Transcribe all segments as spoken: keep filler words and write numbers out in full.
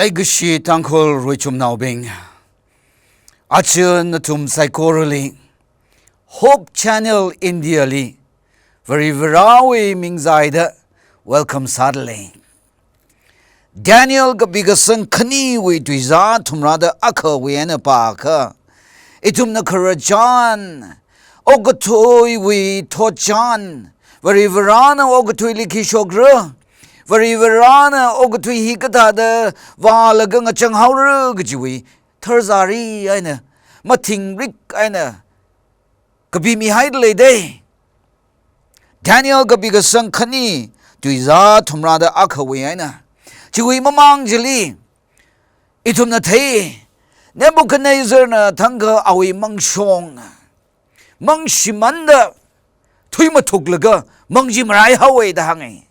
ꯑꯩꯒꯁꯤ ꯇꯥꯡꯈꯨꯜ ꯔꯣꯏꯆꯨꯝꯅꯥꯎꯕꯤꯡ ꯑꯆ ꯅꯊꯨꯝ ꯁꯥꯏꯀꯣꯔꯂꯤ ꯍꯣꯞ channel ꯏꯟꯗꯤꯌꯥꯂꯤ ꯚꯔꯤꯚꯔꯥꯋꯤ ꯃꯤꯡꯖꯥꯏꯗ welcome ꯁꯥꯗꯂꯦ꯫ ꯗꯦꯅꯤꯌꯦꯜ ꯀꯕꯤꯒ ꯁꯪꯈꯅꯤꯋꯤ ꯇꯨꯏꯖꯥ ꯊꯨꯝꯔꯥꯗ ꯑꯈꯋꯤ ꯍꯥꯏꯅ ꯄꯥꯈ ꯏꯊꯨꯝꯅ ꯈꯔ ꯆꯥꯟ ꯑꯣꯒꯊꯣꯏꯋꯤ ꯊꯣꯠ ꯆꯥꯟ ꯚꯔꯤꯚꯔꯥꯅ ꯑꯣꯒꯊꯣꯏ ꯂꯤꯈꯤ ꯁꯣꯛꯈ꯭ꯔ ꯚꯔꯤꯚꯔꯥꯅ ꯑꯣꯒꯊꯣꯏ ꯍꯤ ꯀꯊꯥꯗ ꯋꯥꯂꯒ ꯉꯆꯪ ꯍꯥꯎꯔꯒ ꯖꯤꯋꯤ ꯊꯔꯖꯥꯔꯤ ꯍꯥꯏꯅ ꯃꯊꯤꯡ ꯔꯤꯛ ꯍꯥꯏꯅ ꯀꯕꯤ ꯃꯤꯍꯥꯏꯗ ꯂꯩꯗꯦ꯫ ꯗꯦꯅꯤꯌꯦꯜ ꯀꯕꯤꯒ ꯁꯪꯈꯅꯤ ꯇꯨꯏꯖꯥ ꯊꯨꯝꯔꯥꯗ ꯑꯈꯋꯤ ꯍꯥꯏꯅ ꯆꯤꯋꯤ ꯃꯃꯥꯡ ꯖꯤꯂꯤ ꯏꯊꯨꯝꯅ ꯊꯩ ꯅꯦꯕꯨꯀꯅꯦꯖꯔꯅ ꯊꯪꯒ ꯑꯋꯤ ꯃꯪꯁꯣꯡ ꯃꯪꯁꯤꯃꯟꯗ ꯊꯨꯏꯃ ꯊꯣꯛꯂꯒ ꯃꯪꯖꯤ ꯃꯔꯥꯏ ꯍꯧꯋꯦꯗ ꯍꯪꯉꯦ꯫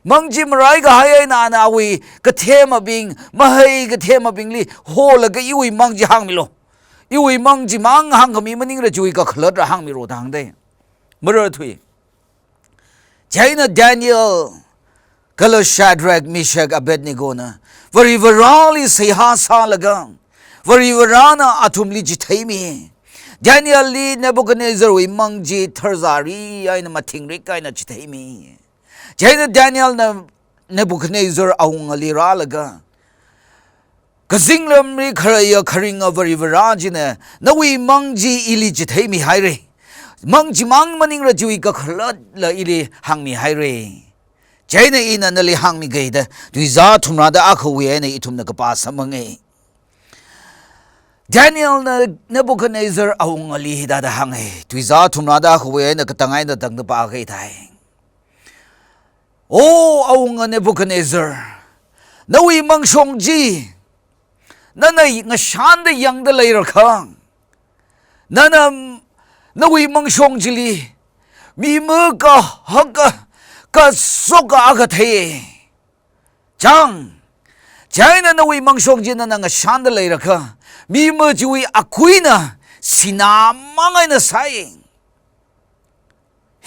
ꯃꯪꯖꯤ ꯃꯔꯥꯏꯒ ꯍꯥꯏ ꯑꯩꯅ ꯑꯅ ꯑꯋꯤ ꯀꯊꯦꯝꯃꯕꯤꯡ ꯃꯍꯩ ꯀꯊꯦꯝꯃꯕꯤꯡꯂꯤ ꯍꯣꯜꯂꯒ ꯏꯋꯤ ꯃꯪꯖꯤ ꯍꯥꯡꯃꯤꯂꯣ꯫ ꯏꯋꯤ ꯃꯪꯖꯤ ꯃꯥꯡ ꯍꯥꯡꯒ ꯃꯤ ꯃꯅꯤꯡꯔ ꯖꯤꯋꯤ ꯀꯈꯂꯠꯔ ꯍꯥꯡꯃꯤꯔꯣꯗ ꯍꯪꯗꯦ꯫ ꯃꯔ ꯊꯨꯏ ꯖꯩꯅ ꯗꯦꯅꯤꯌꯦꯜ ꯀꯂ ꯁꯥꯗ꯭ꯔꯦꯛ ꯃꯤꯁꯦꯛ ꯑꯕꯦꯗꯅꯤꯒꯣꯅ ꯚꯔꯤꯚꯔꯥꯂꯤ ꯁꯩꯍꯥ ꯁꯥꯂꯒ ꯚꯔꯤꯚꯔꯥꯅ ꯑꯊꯨꯝꯂꯤ ꯖꯤꯊꯩꯃꯤ꯫ ꯗꯦꯅꯤꯌꯦꯜꯂꯤ ꯅꯦꯕꯨꯀꯅꯦꯖꯔꯋꯤ ꯃꯪꯖꯤ ꯊꯔꯖꯥꯔꯤ ꯍꯥꯏꯅ ꯃꯊꯤꯡꯔꯤꯛ ꯍꯥꯏꯅ ꯖꯤꯊꯩꯃꯤ꯫ ꯖꯩꯅ ꯗꯦꯅꯤꯌꯦꯜꯅ ꯅꯦꯕꯨꯀꯅꯦꯖꯔ ꯑꯋꯨꯡ ꯑꯂꯤ ꯔꯥꯂꯒ ꯀꯖꯤꯡꯂꯝꯔꯤ ꯈꯔꯌ ꯈꯔꯤꯡ ꯑꯚꯔꯤꯚꯔꯥꯖꯤꯅ ꯅꯋꯤ ꯃꯪꯖꯤ ꯏꯂꯤ ꯆꯤꯊꯩꯃꯤ ꯍꯥꯏꯔꯦ꯫ ꯃꯪꯖꯤ ꯃꯥꯡ ꯃꯅꯤꯡꯔ ꯖꯤꯋꯤ ꯀꯈꯂꯠꯂ ꯏꯂꯤ ꯍꯥꯡꯃꯤ ꯍꯥꯏꯔꯦ꯫ ꯆꯩꯅ ꯏꯅ ꯅꯂꯤ ꯍꯥꯡꯃꯤ ꯒꯩꯗ ꯇꯨꯏꯖꯥ ꯊꯨꯝꯔꯥꯗ ꯑꯈꯧꯋꯤ ꯍꯥꯏꯅ ꯏꯊꯨꯝꯅ ꯀꯄꯥ ꯁꯃꯪꯉꯦ꯫ ꯗꯦꯅꯤꯌꯦꯜꯅ ꯅꯦꯕꯨꯀꯗꯅꯦꯖꯔ ꯑꯋꯨꯡ ꯑꯂꯤ ꯍꯤꯗꯥꯗ ꯍꯥꯡꯉꯦ꯫ ꯇꯨꯏꯖꯥ ꯊꯨꯝꯔꯥꯗ ꯑꯈꯧꯋꯤ ꯍꯥꯏꯅ ꯀꯇꯉꯥꯏꯅ ꯇꯪꯗ ꯄꯥꯈꯩ ꯊꯥꯏ꯫ ꯑꯣ ꯑꯋꯨꯡ ꯅꯦꯕꯨꯀꯗꯅꯦꯖꯔ, ꯅꯋꯤ ꯃꯪꯁꯣꯡꯖꯤ ꯅꯅ ꯉꯁꯥꯟꯗ ꯌꯪꯗ ꯂꯩꯔꯈ꯫ ꯅꯅ ꯅꯋꯤ ꯃꯪꯁꯣꯡꯖꯤꯂꯤ ꯃꯤ ꯃꯀ ꯍꯀ ꯀ ꯁꯣꯀ ꯑꯒ ꯊꯩꯌꯦ꯫ ꯆꯥꯡ ꯆꯥꯏꯅ ꯅꯋꯤ ꯃꯪꯁꯣꯡꯖꯤ ꯅꯅ ꯉꯁꯥꯟꯗ ꯂꯩꯔꯈ꯫ ꯃꯤ ꯃꯆꯨꯋꯤ ꯑꯈꯨꯏꯅ ꯁꯤꯅꯥ ꯃꯉꯥꯏꯅ ꯁꯥꯏ꯫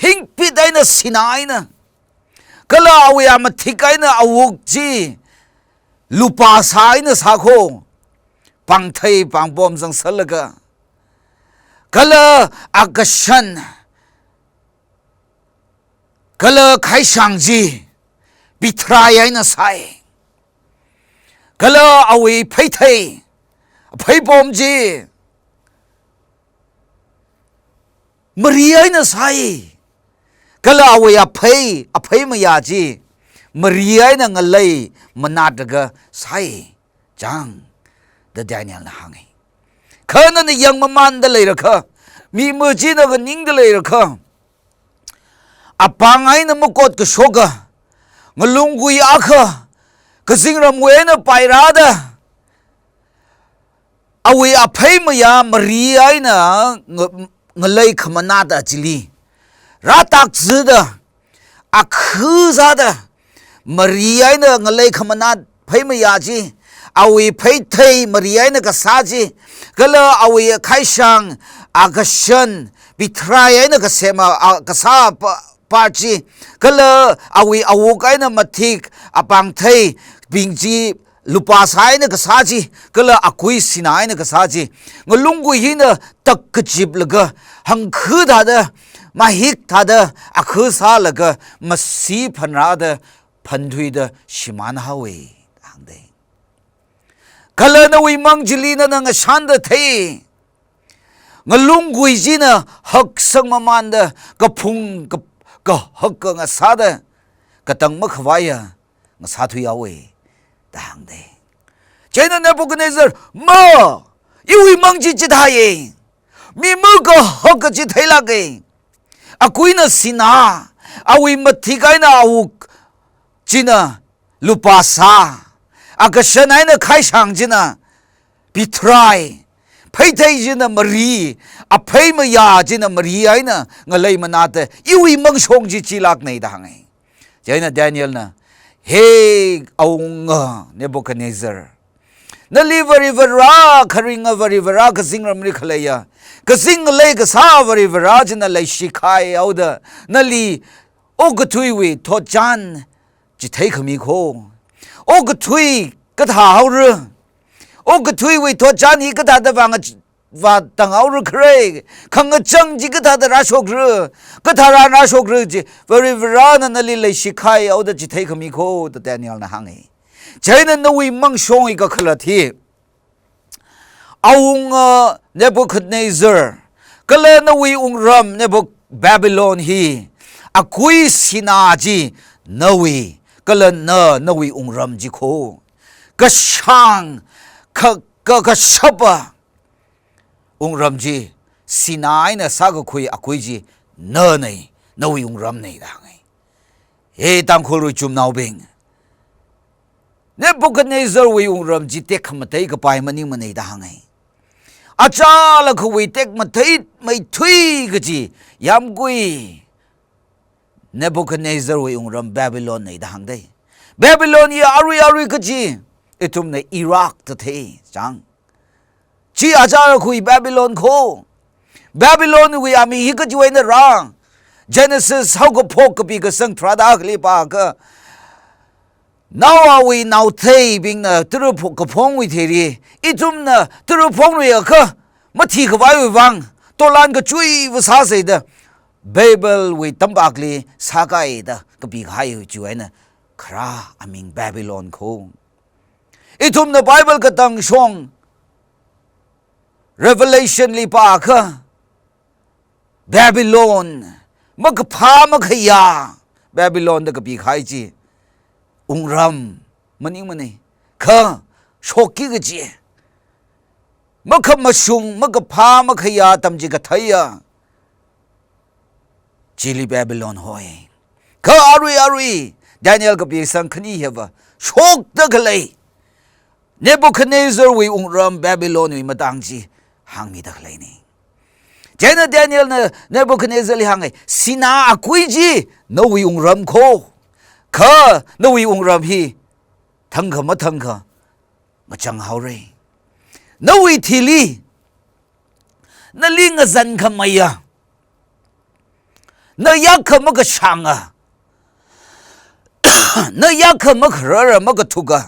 ꯍꯤꯡꯄꯤꯗꯥꯏꯅ ꯁꯤꯅꯥꯏꯅ ꯀꯂꯥ ꯑꯋꯤ ꯑꯃ ꯊꯤꯀꯥꯏꯅ ꯑꯋꯣꯛꯆꯤ ꯂꯨꯄꯥ ꯁꯥ ꯑꯩꯅ ꯁꯥꯈꯣ, ꯄꯥꯡꯊꯩ ꯄꯥꯡꯄꯣꯝ ꯆꯪꯁꯜꯂꯒ, ꯀꯂ ꯑꯀꯁꯟ, ꯀꯂ ꯈꯥꯏꯁꯥꯡꯖꯤ ꯄꯤꯊ꯭ꯔꯥꯏ ꯍꯥꯏꯅ ꯁꯥꯏ, ꯀꯂ ꯑꯋꯤ ꯐꯩꯊꯩ ꯐꯩꯕꯣꯝꯖꯤ ꯃꯔꯤ ꯍꯥꯏꯅ ꯁꯥꯏ, ꯀꯂ ꯑꯋꯤ ꯑꯐꯩ ꯑꯐꯩ ꯃꯌꯥꯁꯤ ꯃꯔꯤ ꯍꯥꯏꯅ ꯉꯜꯂꯩ ꯃꯅꯥꯗꯒ ꯁꯥꯏ ꯆꯥꯡ꯫ ꯗ ꯗꯦꯅꯤꯌꯦꯜꯅ ꯍꯥꯡꯉꯤ꯫ ꯈꯅꯅ ꯌꯦꯡ ꯃꯃꯥꯟꯗ ꯂꯩꯔꯈ, ꯃꯤ ꯃꯆꯤꯅꯒ ꯅꯤꯡꯗ ꯂꯩꯔꯈ, ꯑꯄꯥꯡ ꯍꯥꯏꯅ ꯃꯀꯣꯠꯀ ꯁꯣꯛꯀ, ꯉꯂꯨꯡꯒꯨꯏ ꯑꯥꯈ, ꯀꯖꯤꯡ ꯔꯝꯒꯣꯏ ꯍꯥꯏꯅ ꯄꯥꯏꯔꯥꯗ, ꯑꯋꯤ ꯑꯐꯩ ꯃꯌꯥ ꯃꯔꯤ ꯍꯥꯏꯅ ꯉ-, ꯉꯂꯩ ꯈꯃꯅꯥꯗ ꯆꯤꯂꯤ꯫ ꯔꯥꯇꯥꯛꯁꯤꯗ ꯑꯈꯨꯖꯥꯗ ꯃꯔꯤ ꯍꯥꯏꯅ ꯉꯂꯩ ꯈꯃꯅꯥ ꯐꯩ ꯃꯌꯥꯁꯤ, ꯑꯋꯤ ꯐꯩꯊꯩ ꯃꯔꯤ ꯍꯥꯏꯅ ꯀꯁꯥꯁꯤ, ꯀꯂ ꯑꯋꯤ ꯈꯥꯏꯁꯥꯡ ꯑꯒꯁꯟ ꯄꯤꯊ꯭ꯔꯥꯏ ꯍꯥꯏꯅ ꯀꯁꯦꯝ-, ꯑ, ꯀꯁꯥ ꯄ-, ꯄꯥꯔꯠꯁꯤ, ꯀꯂ ꯑꯋꯤ ꯑꯋꯣꯛ ꯍꯥꯏꯅ ꯃꯊꯤꯛ ꯑꯄꯥꯡꯊꯩ ꯄꯤꯡꯁꯤ ꯂꯨꯄꯥ ꯁꯥꯏꯅ ꯀꯁꯥꯁꯤ, ꯀꯂ ꯑꯀꯨꯏ ꯁꯤꯅꯥꯏꯅ ꯀꯁꯥꯁꯤ, ꯉꯂꯨꯡꯒꯨꯏ ꯍꯤꯅ ꯇꯛꯀ ꯆꯤꯞꯂꯒ, ꯍꯪꯈꯨ ꯊꯥꯗ, ꯃꯍꯤꯛ ꯊꯥꯗ, ꯑꯈꯨ ꯁꯥꯂꯒ, ꯃꯁꯤ ꯐꯟꯔꯥꯗ, ꯐꯟꯊꯨꯏꯗ ꯁꯤꯃꯥꯟ ꯍꯥꯎꯋꯦ ꯍꯥꯡꯗꯦ꯫ ꯀꯂꯅ ꯎꯏꯃꯪ ꯖꯤꯂꯤꯅ ꯅꯪ ꯑꯁꯥꯟꯗ ꯊꯩ꯫ ꯉꯂꯨꯡꯒꯨꯏꯁꯤꯅ ꯍꯛ ꯁꯪ ꯃꯃꯥꯟꯗ ꯀꯐꯨꯡ ꯀ-, ꯀ-, ꯍꯛꯀ ꯉꯁꯥꯗ ꯀꯇꯪ ꯃꯈꯋꯥꯏꯌ ꯉꯁꯥ ꯊꯨ ꯌꯥꯎꯋꯦ ꯇꯥꯡꯗꯦ꯫ ꯆꯩꯅ ꯅꯦꯕꯨꯀꯗꯅꯦꯖꯔ ꯃ ꯏꯎꯏ ꯃꯪꯖꯤ ꯆꯤꯊꯥꯏꯌꯦ꯫ ꯃꯤ ꯃꯒ ꯍꯛꯀ ꯆꯤꯊꯩ ꯂꯥꯛꯀꯦ꯫ ꯑꯀꯨꯏꯅ ꯁꯤꯅꯥ ꯑꯎꯏ ꯃꯊꯤ ꯀꯥꯏꯅ ꯑꯎꯛ ꯆꯤꯅ ꯂꯨꯄꯥ ꯁꯥ, ꯑꯀꯁꯟ ꯍꯥꯏꯅ ꯈꯥꯏꯁꯥꯡꯁꯤꯅ ꯄꯤꯊ꯭ꯔꯥꯏ, ꯐꯩꯊꯩꯁꯤꯅ ꯃꯔꯤ, ꯑꯐꯩ ꯃꯌꯥꯁꯤꯅ ꯃꯔꯤ ꯍꯥꯏꯅ ꯉꯂꯩ ꯃꯅꯥꯇ ꯏꯎꯏ ꯃꯪꯁꯣꯡꯁꯤ ꯆꯤꯂꯥꯛꯅꯩꯗ ꯍꯪꯉꯤ꯫ ꯆꯩꯅ ꯗꯦꯅꯤꯌꯦꯜꯅ, ꯍꯦ ꯑꯎꯡ ꯅꯦꯕꯨꯀꯗꯅꯦꯖꯔ, ꯅꯂꯤ ꯚꯔꯤ ꯚꯔꯥ ꯈꯔꯤꯡ ꯚꯔꯤ ꯚꯔꯥ ꯀꯖꯤꯡ ꯔꯝꯔꯤ ꯈꯂꯩꯌ, ꯀꯖꯤꯡ ꯂꯩ ꯀꯁꯥ ꯚꯔꯤ ꯚꯔꯥ ꯆꯤꯅ ꯂꯩꯁꯤ ꯈꯥꯏ ꯌꯥꯎꯗ, ꯅꯂꯤ ꯑꯣ ꯀꯊꯨꯏ ꯋꯤ ꯊꯣꯠ ꯆꯥꯟ ꯆꯤꯊꯩ ꯈꯃꯤ ꯈꯣ꯫ ꯑꯣ ꯀꯊꯨꯏ ꯀꯊꯥ ꯍꯧꯔ꯫ ꯑꯣ ꯀꯊꯨꯏ ꯋꯤ ꯊꯣꯠ ꯆꯥꯅꯤ ꯀꯊꯥꯗ ꯋꯥꯉ ꯋꯥ ꯇꯪ ꯍꯧꯔ ꯈꯔꯦ꯫ ꯈꯪꯉ ꯆꯪ ꯖꯤ ꯀꯊꯥꯗ ꯔꯥ ꯁꯣꯛꯔ꯫ ꯀꯊꯥ ꯔꯥ ꯅꯥ ꯁꯣꯛꯔ ꯖꯤ꯫ ꯋꯥꯔꯤ ꯋꯥꯔꯥꯅ ꯅꯂꯤ ꯂꯩ ꯁꯤꯈꯥꯏ ꯑꯧꯗ ꯆꯤꯊꯩ ꯈꯃꯤ ꯈꯣ ꯗ ꯗꯦꯅꯤꯌꯦꯜꯅ ꯍꯥꯡꯉꯤ꯫ ꯆꯩꯅ ꯅꯋꯤ ꯃꯪ ꯁꯣꯡꯉꯤ ꯀꯈꯂ ꯊꯤ꯫ ꯑꯋꯨꯡ, ꯑ, ꯅꯦꯕꯨꯈꯗꯅꯦꯖꯔ, ꯀꯂ ꯅꯋꯤ ꯎꯡꯔꯝ ꯅꯦꯕꯨ ꯕꯦꯕꯤꯂꯣꯟ ꯍꯤ, ꯑꯀꯨꯏ ꯁꯤꯅꯥꯖꯤ ꯅꯋꯤ, ꯀꯂ ꯅ ꯅꯋꯤ ꯎꯡꯔꯝ ꯖꯤ ꯈꯣ, ꯀꯁꯥꯡ, ꯈ-, ꯀ-, ꯀꯁꯄ ꯎꯡꯔꯝ ꯖꯤ, ꯁꯤꯅꯥ ꯍꯥꯏꯅ ꯁꯥꯒ ꯈꯨꯏ ꯑꯀꯨꯏ ꯖꯤ ꯅ ꯅꯩ, ꯅꯋꯤ ꯎꯡꯔꯝ ꯅꯩ ꯗꯥꯡꯉꯩ꯫ ꯍꯦ ꯇꯥꯡꯈꯨꯜ ꯔꯨꯏ ꯆꯨꯝꯅꯥꯎꯕꯤꯡ꯫ ꯅꯦꯕꯨꯀꯗꯅꯦꯖꯔ ꯋꯤ ꯎꯡꯔꯝ ꯖꯤ ꯇꯦꯛ ꯈꯃꯇꯩ ꯀꯄꯥꯏ ꯃꯅꯤꯡ ꯃꯅꯩꯗ ꯍꯥꯡꯉꯩ꯫ ꯑꯆꯥꯂ ꯈꯨꯋꯤ ꯇꯦꯛ ꯃꯇꯩ ꯃꯩꯊꯨꯏ ꯀꯖꯤ ꯌꯥꯝ ꯀꯨꯏ꯫ ꯅꯦꯕꯨꯀꯗꯅꯦꯖꯔ ꯋꯤ ꯎꯡꯔꯝ ꯕꯦꯕꯤꯂꯣꯟ ꯅꯩꯗ ꯍꯥꯡꯗꯩ꯫ ꯕꯦꯕꯤꯂꯣꯟ ꯌꯦ ꯑꯔꯨꯏ ꯑꯔꯨꯏ ꯀꯖꯤ꯫ ꯏꯊꯨꯝꯅ ꯏꯔꯥꯛ ꯇ ꯊꯦ ꯆꯥꯡ꯫ ꯆꯤ ꯑꯆꯥꯔ ꯈꯨꯏ ꯕꯦꯕꯤꯂꯣꯟ ꯈꯣ꯫ ꯕꯦꯕꯤꯂꯣꯟ ꯋꯤ ꯑꯃꯤ ꯍꯤ ꯀꯖꯤ ꯋꯥꯏꯅ ꯔꯥ꯫ ꯖꯦꯅꯦꯁꯤꯁ ꯍꯧꯒ ꯐꯣꯛ ꯀꯄꯤ ꯀꯁꯪ ꯊ꯭ꯔꯥꯗꯥ ꯈꯂꯤ ꯄꯥ ꯀ꯫ ꯅꯥꯎ ꯑꯋꯤ ꯅꯥꯎ ꯊꯩ ꯕꯤꯡꯅ ꯇꯨꯔꯨ ꯐꯣꯛ ꯀ ꯐꯣꯡ ꯋꯤ ꯊꯦꯔꯤ꯫ ꯏꯊꯨꯝꯅ ꯇꯨꯔꯨ ꯐꯣꯡ ꯋꯤ ꯑꯈ꯫ ꯃꯊꯤ ꯀ ꯋꯥꯏ ꯋꯤ ꯋꯥꯡ꯫ ꯇꯣꯂꯥꯟ ꯀ ꯆꯨꯏ ꯋꯤ ꯁꯥ ꯁꯩꯗ꯫ ꯕꯦꯕꯜ ꯋꯤ ꯇꯝꯄꯥꯛꯂꯤ ꯁꯥ ꯀꯥꯏꯗ ꯀꯄꯤ ꯈꯥꯏ ꯋꯤ ꯆꯨ ꯍꯥꯏꯅ ꯈꯔ ꯑꯃꯤꯡ ꯕꯦꯕꯤꯂꯣꯟ ꯈꯣ꯫ ꯏꯊꯨꯝꯅ ꯕꯥꯏꯕꯜ ꯀꯇꯪ ꯁꯣꯡ Revelation ꯂꯤ ꯄꯥꯈ ꯕꯦꯕꯤꯂꯣꯟ ꯃꯀꯐꯥ ꯃꯈꯌꯥ ꯕꯦꯕꯤꯂꯣꯟꯗ ꯀꯄꯤ ꯈꯥꯏ ꯆꯤ ꯎꯡꯔꯝ ꯃꯅꯤꯡ ꯃꯅꯤ ꯈ ꯁꯣꯛꯀꯤ ꯀꯆꯤ ꯃꯈ ꯃꯁꯨꯡ ꯃꯀꯐꯥ ꯃꯈꯌꯥ ꯇꯝꯖꯤ ꯀꯊꯩꯌ ꯆꯤꯂꯤ ꯕꯦꯕꯤꯂꯣꯟ ꯍꯣꯏ꯫ ꯈ ꯑꯔꯨꯏ ꯑꯔꯨꯏ ꯗꯥꯅꯤꯌꯦꯜ ꯀꯄꯤ ꯁꯪ ꯈꯅꯤ ꯍꯦꯕ ꯁꯣꯛꯇ ꯈꯂꯩ꯫ ꯅꯦꯕꯨꯈꯗꯅꯦꯖꯔ ꯋꯤ ꯎꯡꯔꯝ ꯕꯦꯕꯤꯂꯣꯟ ꯋꯤ ꯃꯇꯥꯡꯁꯤ ꯍꯥꯡꯃꯤꯗ ꯈꯂꯩꯅꯤ꯫ ꯆꯦꯅ ꯗꯥꯅꯤꯌꯦꯜꯅ ꯅꯦꯕꯨꯈꯗꯅꯦꯖꯔ ꯂꯤ ꯍꯥꯡꯉꯩ, "ꯁꯤꯅꯥ ꯑꯀꯨꯏꯖꯤ ꯅꯧꯋꯤ ꯎꯡꯔꯝ ꯈꯣ, ꯈ ꯅꯧꯋꯤ ꯎꯡꯔꯝ ꯍꯤ ꯊꯪꯈ ꯃꯊꯪꯈ ꯃꯆꯪ ꯍꯧꯔꯦ꯫ ꯅꯧꯋꯤ ꯊꯤꯂꯤ, ꯅꯂꯤ ꯉꯖꯟꯈ ꯃꯩꯌ, ꯅ ꯌꯥꯛꯈ ꯃꯒ ꯁꯥꯡꯉ, ꯅ ꯌꯥꯛꯈ ꯃꯒ ꯔꯔ ꯃꯒ ꯊꯨꯒ,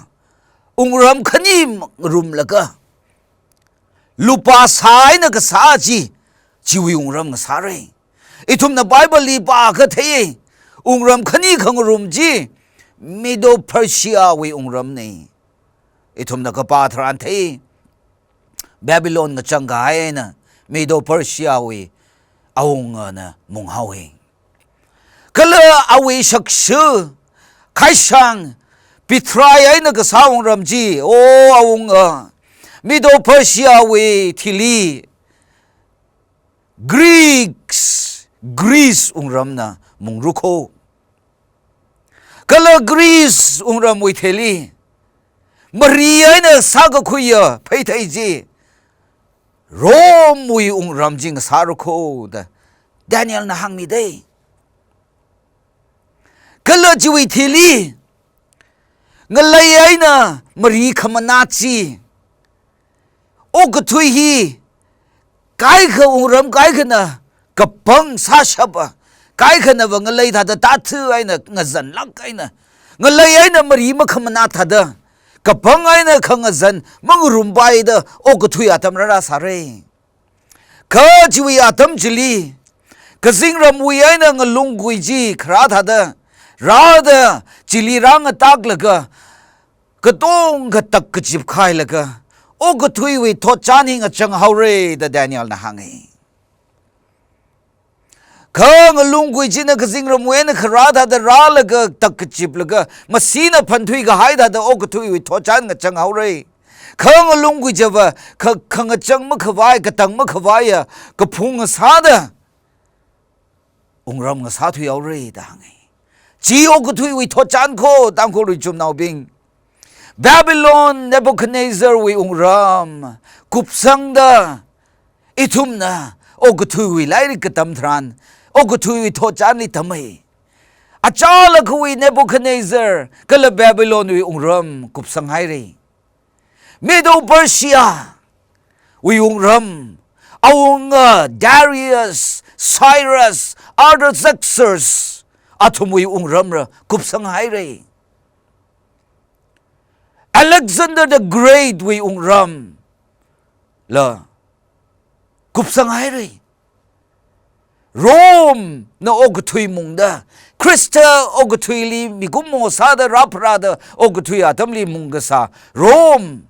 ꯎꯪꯔꯝ ꯈꯅꯤ ꯔꯨꯝꯂꯒ ꯂꯨꯄꯥ ꯁꯥꯏꯅ ꯀꯁꯥ ꯆꯤ ꯆꯤꯋꯤ ꯎꯪꯔꯝ ꯉꯁꯥꯔꯦ꯫ ꯏꯊꯨꯝꯅ ꯕꯥꯏꯕꯜ ꯂꯤ ꯄꯥꯈ ꯊꯦ ꯎꯪꯔꯝ ꯈꯅꯤ ꯈꯪꯔꯨꯝ ꯆꯤ ꯃꯤꯗꯣ ꯄꯔꯁꯤꯌꯥꯋꯤ ꯎꯪꯔꯝꯅꯦ꯫ ꯏꯊꯨꯝꯅ ꯀꯄꯥ ꯊꯔꯥꯟ ꯊꯦ ꯕꯦꯕꯤꯂꯣꯟꯒ ꯆꯪꯒ ꯍꯥꯏꯅ ꯃꯤꯗꯣ ꯄꯔꯁꯤꯌꯥꯋꯤ ꯑꯎꯪꯉꯅ ꯃꯨꯡꯍꯥꯎꯍꯤ꯫ ꯀꯂ ꯑꯋꯤ ꯁꯛꯁꯨ ꯈꯥꯏꯁꯥꯡ ꯄꯤꯊ꯭ꯔꯥꯏ ꯍꯥꯏꯅ ꯀꯁꯥ ꯎꯪꯔꯝꯖꯤ ꯑꯣ ꯑꯎꯪꯉ ꯃꯤꯗꯣ ꯄꯔꯁꯤꯌꯥꯋꯤ ꯊꯤꯂꯤ ꯒ꯭ꯔꯤꯛꯁ ꯒ꯭ꯔꯤꯁ ꯎꯪꯔꯝꯅ ꯃꯨꯡꯔꯨꯈꯣ꯫ ꯀꯂ ꯒ꯭ꯔꯤꯁ ꯎꯪꯔꯝ ꯎꯏꯊꯦꯂꯤ ꯃꯔꯤ ꯍꯥꯏꯅ ꯁꯥꯒ ꯈꯨꯌ ꯐꯩꯊꯩꯁꯤ ꯔꯣꯝ ꯎꯏ ꯎꯪꯔꯝꯖꯤ ꯉꯁꯥꯔꯨꯈꯣꯗ ꯗꯦꯅꯤꯌꯦꯜꯅ ꯍꯪꯃꯤꯗꯩ꯫ ꯀꯂ ꯆꯤꯋꯤ ꯊꯤꯂꯤ ꯉꯂꯩ ꯍꯥꯏꯅ ꯃꯔꯤ ꯈꯃꯅꯥꯆꯤ ꯑꯣ ꯀꯊꯨꯏ ꯍꯤ ꯀꯥꯏꯈ ꯎꯔꯝ ꯀꯥꯏꯈꯅ ꯀꯄꯪ ꯁꯥ ꯁꯕ ꯀꯥꯏꯈꯅꯕ ꯉꯂꯩ ꯊꯥꯗ ꯇꯥꯊꯨ ꯍꯥꯏꯅ ꯉꯖꯟ ꯂꯛ ꯍꯥꯏꯅ ꯉꯂꯩ ꯍꯥꯏꯅ ꯃꯔꯤ ꯃꯈ ꯃꯅꯥ ꯊꯥꯗ ꯀꯄꯪ ꯍꯥꯏꯅ ꯈꯪꯉꯖꯟ ꯃꯉꯨꯔꯨꯝꯕꯥꯏꯗ ꯑꯣ ꯀꯊꯨꯏ ꯑꯇꯝ ꯔꯔꯥ ꯁꯥꯔꯦ꯫ ꯈ ꯆꯤꯋꯤ ꯑꯇꯝ ꯆꯤꯂꯤ ꯀꯖꯤꯡ ꯔꯝꯋꯤ ꯍꯥꯏꯅ ꯉꯂꯨꯡ ꯒꯨꯏꯖꯤ ꯈꯔꯥ ꯊꯥꯗ ꯔꯥꯗ ꯆꯤꯂꯤ ꯔꯥꯡ ꯇꯥꯛꯂꯒ ꯀꯇꯣꯡꯒ ꯇꯛ ꯀꯆꯤꯞ ꯈꯥꯏꯂꯒ ꯑꯣ ꯀꯊꯨꯏꯋꯤ ꯊꯣꯠ ꯆꯥꯅꯤꯡ ꯑꯆꯪ ꯍꯧꯔꯦ ꯗ ꯗꯦꯅꯤꯌꯦꯜꯅ ꯍꯥꯡꯉꯤ꯫ ꯈꯪ ꯂꯨꯡ ꯀꯨꯏꯖꯤꯅ ꯀꯖꯤꯡ ꯔꯝꯋꯦꯅ ꯈꯔꯥ ꯊꯥꯗ ꯔꯥꯂꯒ ꯇꯛ ꯀꯆꯤꯞꯂꯒ ꯃꯁꯤꯅ ꯐꯟꯊꯨꯏꯒ ꯍꯥꯏ ꯊꯥꯗ ꯑꯣ ꯀꯊꯨꯏꯋꯤ ꯊꯣꯠ ꯆꯥꯟꯒ ꯆꯪ ꯍꯧꯔꯦ꯫ ꯈꯪ ꯂꯨꯡ ꯀꯨꯏꯖꯕ ꯈ- ꯈꯪ ꯑꯆꯪ ꯃꯈ ꯋꯥꯏ ꯀꯇꯪ ꯃꯈ ꯋꯥꯏ ꯀꯐꯨꯡ ꯁꯥꯗ ꯎꯪꯔꯝ ꯉꯁꯥ ꯊꯨ ꯌꯥꯎꯔꯦ ꯇꯥꯡꯉꯦ꯫ ꯆꯤꯌꯣ ꯀꯊꯨꯏ ꯎꯏ ꯊꯣꯠ ꯆꯥꯟꯈꯣ ꯇꯥꯡꯈꯣ ꯔꯨꯏ ꯆꯨꯝꯅꯥꯎꯕꯤꯡ꯫ ꯕꯦꯕꯤꯂꯣꯟ ꯅꯦꯕꯨꯈꯗꯅꯦꯖꯔ ꯎꯏ ꯎꯪꯔꯝ ꯀꯨꯞꯁꯪꯗ ꯏꯊꯨꯝꯅ ꯑꯣ ꯀꯊꯨꯏ ꯎꯏ ꯂꯥꯏꯔꯤꯛ ꯀꯇꯝ ꯊ꯭ꯔꯥꯟ ꯑꯣ ꯀꯊꯨꯏ ꯎꯏ ꯊꯣꯠ ꯆꯥꯟꯂꯤ ꯇꯝꯃꯩ꯫ ꯑꯆꯥꯂ ꯈꯨꯏ ꯅꯦꯕꯨꯈꯗꯅꯦꯖꯔ ꯀꯂ ꯕꯦꯕꯤꯂꯣꯟ ꯎꯏ ꯎꯪꯔꯝ ꯀꯨꯞꯁꯪ ꯍꯥꯏꯔꯦ꯫ ꯃꯦꯗꯣ ꯄꯔꯁꯤꯌꯥ ꯎꯏ ꯎꯪꯔꯝ ꯑꯎꯪꯉ ꯗꯥꯔꯤꯌꯁ ꯁꯥꯏꯔꯁ ꯑꯥꯔꯗꯁꯛꯁꯔꯁ ꯑꯊꯨꯝ ꯎꯏ ꯎꯪꯔꯝꯔ ꯀꯨꯞꯁꯪ ꯍꯥꯏꯔꯦ꯫ Alexander the Great wui wungram la kupsang haire. Rome na okathui mungda, Krista okathuili migumo sāda rāpharāda okathui atamli mungkasā Rome,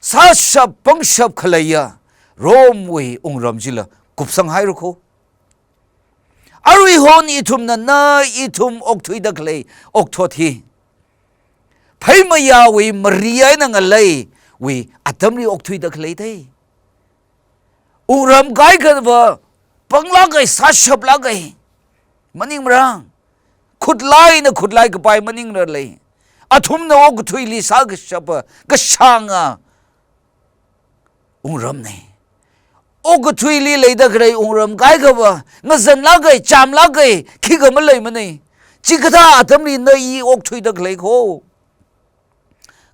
sāshap pangshap khaleiya Rome wui wungram chila kupsang haira kho. Aruihon ithumna na ithum okthuida khalei okthot hi pheimayāwui mari eina ngaleiwui atamli okthuida khalei thei. Wungram kaikhava panglāk kahai, sāshaplāk kahai. Maningmara? Khutlai eina khutlai kapai maningla lei. Athumna okathuili sākashapa kashānga wungramne. Okathuili leida khalei wungram kaikhava ngazanlāk kahai, chāmlāk kahai khikha maleimane. Chikathā atamli na i okthuida khalei kho.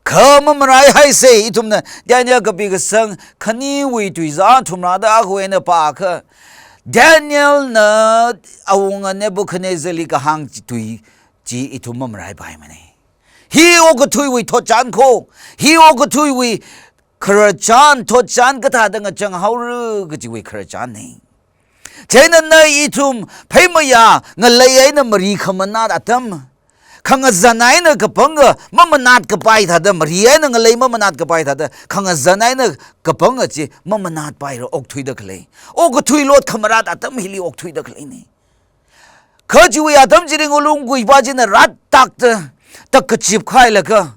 Kha mamarai haise, ithumna Daniel kapi kasang khaniwui tuizā thumrāda akha eina pākha, Danielna awunga Nebuchadnezzarli kahāng chi tui chi ithum mamaraipaimane. Hi okathuiwui thotchan kho, hi okathuiwui khararchan, thotchan kathāda ngachang haora kajiwui khararchanne. Chieina na ithum pheimayā ngalei eina mari khamanat atam, khangazan eina kapanga mamanat kapai thāda, mari eina ngalei mamanat kapai thāda, khangazan eina kapanga chi mamanatpaira okthuida khalei. Okathui lot khamarat atam hili okthuida khaleine. Kha chiwui atam chili ngalung kuipa china rātakta, tak kachip khailaga,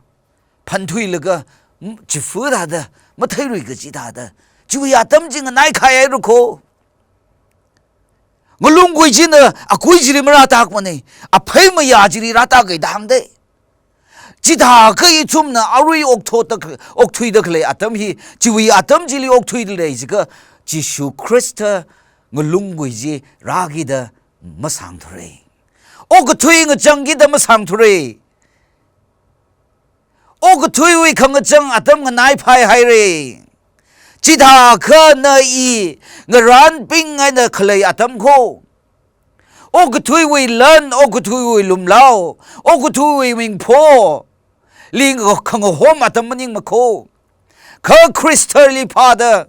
phanthuilaga, m-, chifu thāda, matheirui kachi thāda, chiwui atam chi nganaikhai haira kho. Ngalung kui china akui chili marātakmane, apheimayā chili rātak kahai da hāngde. Chithākha ithumna arui okthuida, okthuida khalei atam hi, chiwui atam chili okthuida lei jiakha, Jishu Khrista ngalung kui chi rākida masāngthura. Okathui ngachangkida masāngthura. Okathuiwui khangachang atam nganaiphai haira. Chithākha na i ngaranping eina khalei atam kho. Okathuiwui lan, okathuiwui lumlao, okathuiwui mingpho, ꯂꯤ ꯈꯪꯍꯣꯝ ꯑꯇꯝ ꯃꯅꯤꯡ ꯃꯈꯣ꯫ ꯈ ꯈ꯭ꯔꯤꯁꯇꯔꯂꯤ ꯐꯥꯗ,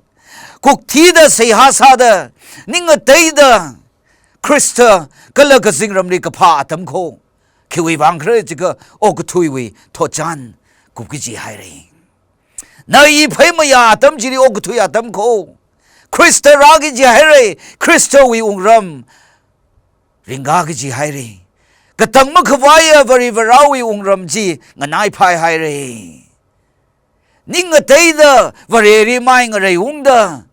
ꯀꯨꯛꯊꯤꯗ ꯁꯩꯍꯥ ꯁꯥꯗ, ꯅꯤꯡ ꯑꯇꯩꯗ Christ ꯀꯂ ꯀꯖꯤꯡꯔꯝꯂꯤ ꯀꯐꯥ ꯑꯇꯝ ꯈꯣ꯫ ꯈꯤꯋꯤ ꯋꯥꯡꯈ꯭ꯔ ꯆꯤꯒ ꯑꯣ ꯀꯊꯨꯏꯋꯤ ꯊꯣꯆꯥꯟ ꯀꯨꯞꯀꯤꯖꯤ ꯍꯥꯏꯔꯦ꯫ ꯅ ꯏ ꯐꯩ ꯃꯌꯥ ꯑꯇꯝ ꯖꯤꯔꯤ ꯑꯣ ꯀꯊꯨꯏ ꯑꯇꯝ ꯈꯣ꯫ ꯈ꯭ꯔꯤꯁꯇ ꯔꯥꯒꯤꯖꯤ ꯍꯥꯏꯔꯦ, ꯈ꯭ꯔꯤꯁꯇ ꯋꯤ ꯎꯡꯔꯝ ꯔꯤꯡꯒꯥꯒꯤꯖꯤ ꯍꯥꯏꯔꯦ꯫ ꯀꯇꯪ ꯃꯈ ꯋꯥꯏ ꯕꯔꯤ ꯕꯔꯥꯎ ꯋꯤ ꯎꯡꯔꯝ ꯖꯤ ꯉꯅꯥꯏ ꯐꯥꯏ ꯍꯥꯏꯔꯦ꯫ ꯅꯤꯡ ꯑꯇꯩꯗ ꯕꯔꯦꯔꯤ ꯃꯥꯏ ꯉꯔꯩ ꯎꯡꯗ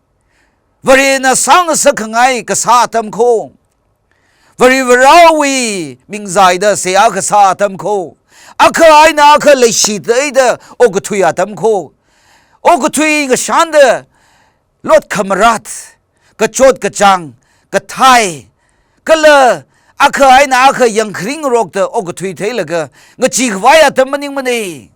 ꯕꯔꯦꯅ ꯁꯥꯡ ꯁꯛ ꯈꯉꯥꯏ ꯀꯁꯥ ꯑꯇꯝ ꯈꯣ꯫ ꯕꯔꯤ ꯕꯔꯥꯎ ꯋꯤ ꯃꯤꯡꯖꯥꯏꯗ ꯁꯦꯌꯥ ꯀꯁꯥ ꯑꯇꯝ ꯈꯣ꯫ ꯑꯈ ꯑꯩꯅ ꯑꯈ ꯂꯩꯁꯤꯗꯩꯗ ꯑꯣ ꯀꯊꯨꯏ ꯑꯇꯝ ꯈꯣ꯫ ꯑꯣ ꯀꯊꯨꯏ ꯉꯁꯥꯟꯗ ꯂꯣꯠ ꯈꯃꯔꯥꯠ, ꯀꯆꯣꯠ ꯀꯆꯥꯡ, ꯀꯊꯥꯏ, ꯀꯂ ꯑꯈ ꯑꯩꯅ ꯑꯈ ꯌꯪꯈ꯭ꯔꯤꯡ ꯔꯣꯛꯇ ꯑꯣ ꯀꯊꯨꯏ ꯊꯩꯂꯒ ꯉꯆꯤ ꯈꯋꯥꯏ ꯑꯇꯝ ꯃꯅꯤꯡ ꯃꯅꯤ꯫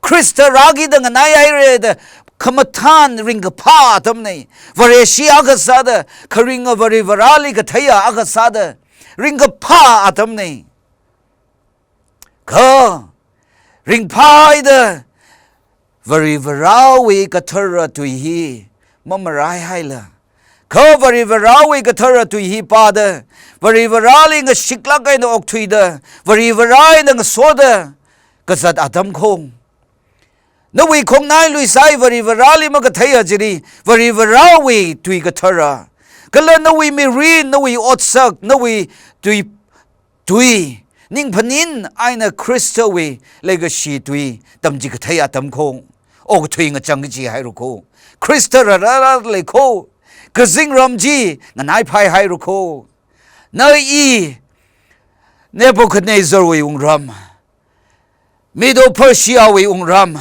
ꯈ꯭ꯔꯤꯁꯇ ꯔꯥꯒꯤꯗ ꯉꯅꯥꯏ ꯍꯥꯏꯔꯦꯗ ꯈꯃꯊꯥꯟ ꯔꯤꯡꯒ ꯐꯥ ꯑꯇꯝꯅꯩ꯫ ꯕꯔꯦꯁꯤ ꯑꯒ ꯁꯥꯗ ꯈꯔꯤꯡ ꯕꯔꯤ ꯕꯔꯥꯂꯤ ꯀꯊꯩ ꯑꯒ ꯁꯥꯗ ꯔꯤꯡꯒ ꯐꯥ ꯑꯇꯝꯅꯩ꯫ ꯈ ꯔꯤꯡꯐꯥꯏꯗ ꯕꯔꯤ ꯕꯔꯥꯎꯋꯤ ꯀꯊꯔ ꯇꯨꯏꯍꯤ ꯃꯃꯔꯥꯏ ꯍꯥꯏꯂ꯫ ꯈ ꯕꯔꯤ ꯕꯔꯥꯎꯋꯤ ꯀꯊꯔ ꯇꯨꯏꯍꯤ ꯄꯥꯗ ꯕꯔꯤ ꯕꯔꯥꯂꯤ ꯉꯁꯤꯛꯂꯛ ꯀꯩꯅ ꯑꯣꯛꯊꯨꯏꯗ ꯕꯔꯤ ꯕꯔꯥꯏꯅ ꯉꯁꯣꯗ ꯀꯖꯠ ꯑꯇꯝ ꯈꯣꯡ꯫ ꯅꯋꯤ ꯈꯣꯡꯅꯥꯏ ꯂꯨꯏꯁꯥꯏ ꯕꯔꯤ ꯕꯔꯥꯂꯤ ꯃꯒ ꯊꯩ ꯑꯖꯤꯔꯤ ꯕꯔꯤ ꯕꯔꯥꯎꯋꯤ ꯇꯨꯏ ꯀꯊꯔ꯫ ꯀꯂ ꯅꯋꯤ ꯃꯤꯔꯤ, ꯅꯋꯤ ꯑꯣꯠꯁꯛ, ꯅꯋꯤ ꯇꯨꯏ ꯇꯨꯏ ꯅꯤꯡꯐꯅꯤꯟ ꯑꯩꯅ ꯈ꯭ꯔꯤꯁꯇ ꯋꯤ ꯂꯩꯒꯁꯤ ꯇꯨꯏ ꯇꯝꯖꯤ ꯀꯊꯩ ꯑꯇꯝ ꯈꯣ꯫ ꯑꯣ ꯀꯊꯨꯏ ꯉꯆꯪ ꯀꯖꯤ ꯍꯥꯏꯔꯨ ꯈꯣ꯫ ꯈ꯭ꯔꯤꯁꯇ ꯔꯔ ꯂꯩꯈꯣ꯫ ꯀꯖꯤꯡ ꯔꯝꯖꯤ ꯉꯅꯥꯏ ꯐꯥꯏ ꯍꯥꯏꯔꯨ ꯈꯣ꯫ ꯅ ꯏ ꯅꯦꯕꯨꯈꯗꯅꯦꯖꯔ ꯋꯤ ꯎꯡꯔꯝ, ꯃꯤꯗꯣ ꯄꯔꯁꯤꯌꯥ ꯋꯤ ꯎꯡꯔꯝ,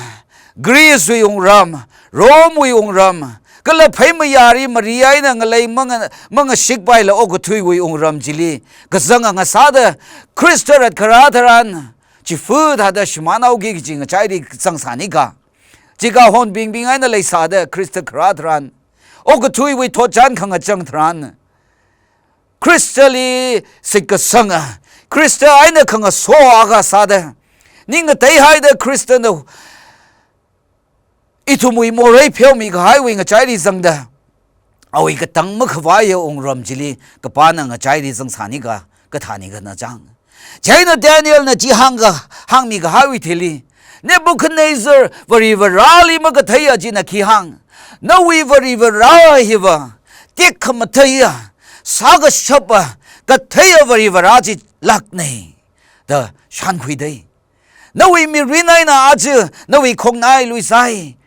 ꯒ꯭ꯔꯤꯁ ꯋꯤ ꯎꯡꯔꯝ, ꯔꯣꯝ ꯋꯤ ꯎꯡꯔꯝ, ꯀꯂ ꯐꯩ ꯃꯌꯥꯔꯤ ꯃꯔꯤ ꯍꯥꯏꯅ ꯉꯂꯩ ꯃꯉ ꯃꯉ ꯁꯤꯛ ꯄꯥꯏꯂ ꯑꯣ ꯀꯊꯨꯏ ꯋꯤ ꯎꯡꯔꯝ ꯖꯤꯂꯤ ꯀꯖꯪ ꯉꯁꯥꯗ ꯈ꯭ꯔꯤꯁꯇ ꯔꯠ ꯈꯔꯥ ꯊꯔꯥꯟ ꯆꯤꯐꯨ ꯊꯥꯗ ꯁꯨꯃꯥꯅꯥꯎꯒꯤ ꯀꯖꯤ ꯉꯆꯥꯏꯔꯤ ꯆꯪꯁꯥꯅꯤ ꯀ꯫ ꯆꯤꯀꯥ ꯍꯣꯟ ꯕꯤꯡ ꯕꯤꯡ ꯍꯥꯏꯅ ꯂꯩꯁꯥꯗ ꯈ꯭ꯔꯤꯁꯇ ꯈꯔꯥ ꯊꯔꯥꯟ ꯑꯣ ꯀꯊꯨꯏ ꯋꯤ ꯊꯣꯠ ꯆꯥꯟ ꯈꯪꯉ ꯆꯪ ꯊꯔꯥꯟ꯫ ꯈ꯭ꯔꯤꯁꯇꯂꯤ ꯁꯤꯛꯀ ꯁꯪꯉ ꯈ꯭ꯔꯤꯁꯇ ꯑꯩꯅ ꯈꯪꯉ ꯁꯣꯛꯑꯒ ꯁꯥꯗ ꯅꯤꯡ ꯑꯇꯩ ꯍꯥꯏꯗ ꯈ꯭ꯔꯤꯁꯇꯅ ꯏꯊꯨꯝ ꯎꯏ ꯃꯣꯔꯩ ꯐꯦꯎꯃꯤ ꯀꯍꯥꯏ ꯎꯏ ꯉꯆꯥꯏꯔꯤ ꯆꯪꯗ꯫ ꯑꯋꯤ ꯀꯇꯪ ꯃꯈ ꯋꯥꯏ ꯎꯡꯔꯝ ꯖꯤꯂꯤ ꯀꯄꯥꯅ ꯉꯆꯥꯏꯔꯤ ꯆꯪ ꯁꯥꯅꯤꯒ ꯀꯊꯥꯅꯤꯒ ꯅ ꯆꯥꯡ꯫ ꯆꯩꯅ ꯗꯦꯅꯤꯌꯦꯜꯅ ꯆꯤ ꯍꯥꯡꯒ ꯍꯥꯡꯃꯤꯒ ꯍꯥꯏ ꯎꯏ ꯊꯤꯂꯤ꯫ ꯅꯦꯕꯨꯈꯗꯅꯦꯖꯔ ꯋꯥꯔꯤ ꯋꯥꯔꯥꯂꯤ ꯃꯒ ꯊꯩ ꯑꯖꯤꯅ ꯈꯤ ꯍꯥꯡ꯫ ꯅꯋꯤ ꯋꯥꯔꯤ ꯋꯥꯔꯥ ꯍꯤꯕ ꯇꯦꯛꯈ ꯃꯊꯩꯌ ꯁꯥꯒ ꯁꯞꯄ ꯀꯊꯩꯌ ꯋꯥꯔꯤ ꯋꯥꯔꯥ ꯖꯤ ꯂꯥꯛꯅꯩ꯫ ꯗ ꯁꯥꯟꯈꯨꯏꯗꯩ꯫ ꯅꯋꯤ ꯃꯤꯔꯤ ꯅꯥꯏꯅ ꯑꯥꯖ ꯅꯋꯤ ꯈꯣꯡꯅꯥꯏ ꯂꯨꯏꯁꯥꯏ꯫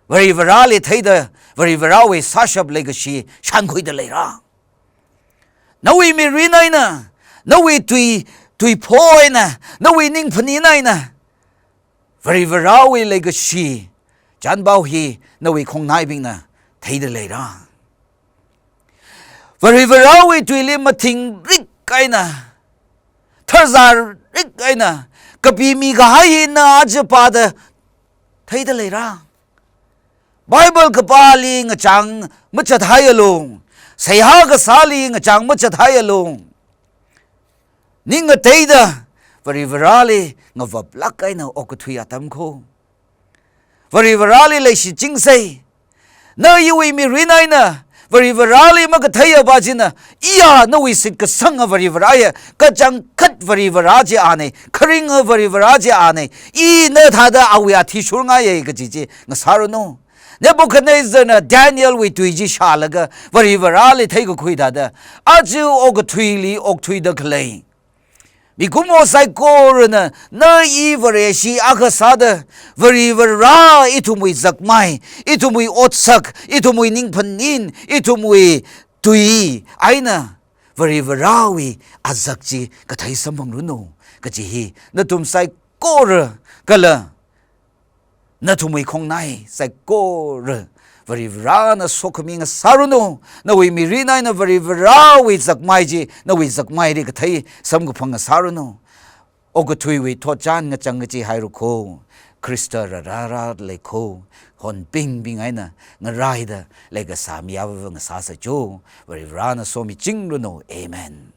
ꯋꯥꯔꯤ ꯋꯥꯔꯥ ꯂꯦꯊꯩꯗ ꯋꯥꯔꯤ ꯋꯥꯔꯥꯋꯤ ꯁꯥꯁꯞ ꯂꯩꯒꯁꯤ ꯁꯥꯟꯈꯨꯏꯗ ꯂꯩꯔꯥ꯫ ꯅꯋꯤ ꯃꯤꯔꯤ ꯅꯥꯏꯅ ꯅꯋꯤ ꯇꯨꯏ ꯇꯨꯏ ꯐꯣꯏꯅ ꯅꯋꯤ ꯅꯤꯡꯐꯅꯤ ꯅꯥꯏꯅ ꯋꯥꯔꯤ ꯋꯥꯔꯥꯋꯤ ꯂꯩꯒꯁꯤ ꯆꯥꯟꯕꯥꯎ ꯍꯤ ꯅꯋꯤ ꯈꯣꯡꯅꯥꯏꯕꯤꯡꯅ ꯊꯩꯗ ꯂꯩꯔꯥ꯫ ꯋꯥꯔꯤ ꯋꯥꯔꯥꯋꯤ ꯇꯨꯏꯂꯤ ꯃꯊꯤꯡ ꯔꯤꯛ ꯀꯥꯏꯅ ꯊꯔꯖꯥ ꯔꯤꯛ ꯀꯥꯏꯅ ꯀꯄꯤ ꯃꯤꯒ ꯍꯥꯏꯅ ꯑꯥꯖ ꯄꯥꯗ ꯊꯩꯗ ꯂꯩꯔꯥ꯫ ꯕꯥꯏꯕꯜ ꯀꯄꯥꯂꯤ ꯉꯆꯥꯡ ꯃꯆꯠ ꯍꯥꯏꯌꯂꯣ꯫ ꯁꯩꯍꯥꯒ ꯁꯥꯂꯤ ꯉꯆꯥꯡ ꯃꯆꯠ ꯍꯥꯏꯌꯂꯣ꯫ ꯅꯤꯡ ꯑꯇꯩꯗ ꯋꯥꯔꯤ ꯋꯥꯔꯥꯂꯤ ꯉꯕꯞ ꯂꯥꯛ ꯀꯥꯏꯅ ꯑꯣꯀꯊꯨꯏ ꯑꯇꯝꯈꯣ꯫ ꯋꯥꯔꯤ ꯋꯥꯔꯥꯂꯤ ꯂꯩꯁꯤ ꯆꯤꯡꯁꯩ꯫ ꯅ ꯌꯨꯏ ꯃꯤꯔꯤ ꯅꯥꯏꯅ ꯋꯥꯔꯤ ꯋꯥꯔꯥꯂꯤ ꯃꯒ ꯊꯩꯌ ꯕꯥꯖꯤꯅ ꯏꯌꯥ ꯅꯋꯤ ꯁꯤꯠ ꯀ ꯁꯪꯉ ꯋꯥꯔꯤ ꯋꯥꯔꯥꯌ ꯀꯆꯪ ꯈꯠ ꯋꯥꯔꯤ ꯋꯥꯔꯥꯖꯤ ꯑꯥꯅꯩ ꯈꯔꯤꯡꯉ ꯋꯥꯔꯤ ꯋꯥꯔꯥꯖꯤ ꯑꯥꯅꯩ ꯏ ꯅ ꯊꯥꯗ ꯑꯋꯤ ꯑꯊꯤ ꯁꯨꯔꯉꯥꯌ ꯀꯖꯤꯖꯤ ꯉꯁꯥꯔꯨꯅꯨ꯫ ꯅꯦꯕꯨꯈꯗꯅꯦꯖꯔꯅ ꯗꯦꯅꯤꯌꯦꯜ ꯋꯤ ꯇꯨꯏꯖꯤ ꯁꯥꯂꯒ ꯋꯥꯔꯤ ꯋꯥꯔꯥꯂꯤ ꯊꯩꯒ ꯈꯨꯏ ꯊꯥꯗ ꯑꯖ ꯑꯣꯒ ꯊꯨꯏꯂꯤ ꯑꯣꯛ ꯊꯨꯏꯗ ꯈꯂꯩ꯫ ꯃꯤꯀꯨꯝꯃꯣ ꯁꯥꯏꯀꯣꯔꯅ ꯅ ꯏ ꯋꯥꯔꯦꯁꯤ ꯑꯒ ꯁꯥꯗ ꯋꯥꯔꯤ ꯋꯥꯔꯥ ꯏꯊꯨꯝꯕꯨꯏ ꯖꯛꯃꯥꯏ ꯏꯊꯨꯝꯕꯨꯏ ꯑꯣꯠꯁꯛ ꯏꯊꯨꯝꯕꯨꯏ ꯅꯤꯡꯐꯟꯅꯤꯟ ꯏꯊꯨꯝꯕꯨꯏ ꯇꯨꯏ ꯑꯩꯅ ꯋꯥꯔꯤ ꯋꯥꯔꯥꯋꯤ ꯑꯖꯛꯆꯤ ꯀꯊꯩ ꯁꯝꯕꯪꯔꯨꯅꯨ ꯀꯆꯤ ꯍꯤ ꯅꯇꯨꯝ ꯁꯥꯏꯀꯣꯔ ꯀꯂ ꯅꯊꯨꯝꯃꯨꯏ ꯈꯣꯡꯅꯥꯏ ꯁꯥꯏꯀꯣꯔ ꯋꯥꯔꯤ ꯋꯥꯔꯥꯅ ꯁꯣꯛꯈꯃꯤ ꯉꯁꯥꯔꯨꯅꯨ꯫ ꯅꯋꯤ ꯃꯤꯔꯤ ꯅꯥꯏꯅ ꯋꯥꯔꯤ ꯋꯥꯔꯥꯋꯤ ꯖꯛꯃꯥꯏꯖꯤ ꯅꯋꯤ ꯖꯛꯃꯥꯏꯔꯤ ꯀꯊꯩ ꯁꯝꯒ ꯐꯪ ꯉꯁꯥꯔꯨꯅꯨ꯫ ꯑꯣꯒꯊꯨꯏꯋꯤ ꯊꯣꯠꯆꯥꯟ ꯉꯆꯪ ꯉꯆꯤ ꯍꯥꯏꯔꯨꯈꯣ꯫ ꯈ꯭ꯔꯤꯁꯇ ꯔꯔꯥꯔꯥ ꯂꯩꯈꯣ꯫ ꯍꯣꯟ ꯄꯤꯡ ꯄꯤꯡ ꯍꯥꯏꯅ ꯉꯔꯥꯏꯗ ꯂꯩꯒ ꯁꯥꯃꯤ ꯌꯥꯕ ꯉꯁꯥ ꯁꯆꯨ꯫ ꯋꯥꯔꯤ ꯋꯥꯔꯥꯅ ꯁꯣꯝꯃꯤ ꯆꯤꯡꯂꯨꯅꯨ꯫ ꯑꯦꯃꯦꯟ꯫